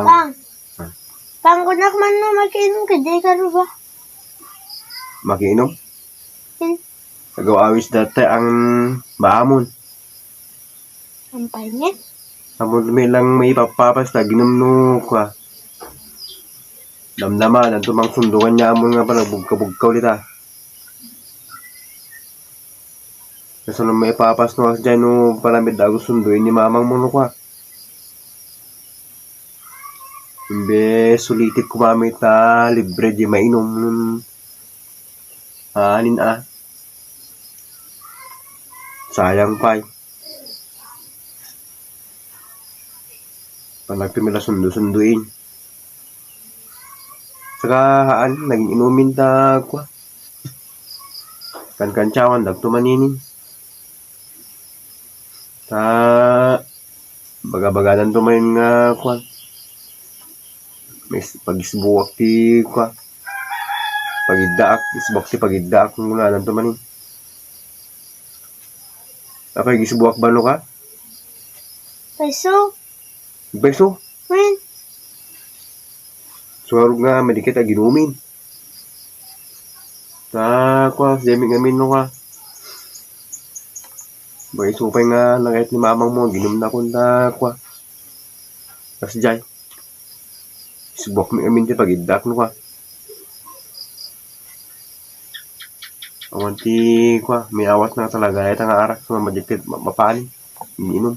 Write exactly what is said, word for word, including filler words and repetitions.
Pang. Pang, kunak man no makiinom ka, di ka ruba. Makiinom? Hmm. Agaw awis dati ang baamon. Ang pangit. Amon mi lang maipapapas ta ginom no kua. Damdama, danto mang sundukan niya amon nga panagbugka-bugkaw dita. Kasano maipapas no, as dyan no, palamid da gusto sunduin ni mamang mo no kua. Imbes sulitik kumamit ta libre di mainom. Anin a. Sayang pay. Panagpimila sundo-sunduin. Saka haan, naging inumin ta, kua. Kankantsawan, dagto maninin. Ta, baga-bagadan to manen nga, kua. May s-, pag-isbuak ti, kua. Pagiddaak, isbuak ti pagiddaak, ngunadan to manen. Apay, gisbuak bano ka? Peso. Peso? Wen. Suarog nga, madikit a ginumin. Ta, kua, sijay mi ngamin no, kua. Baga isu pay nga nangayat ni mamang mo, ginum na kun ta, kua. Tas jay. Isbuak mi ngamin ti pagiddaak no, kua. Awan ti, kua, may awat na talaga, ita nga arak, sa madikit, ma-, mapani, ininom.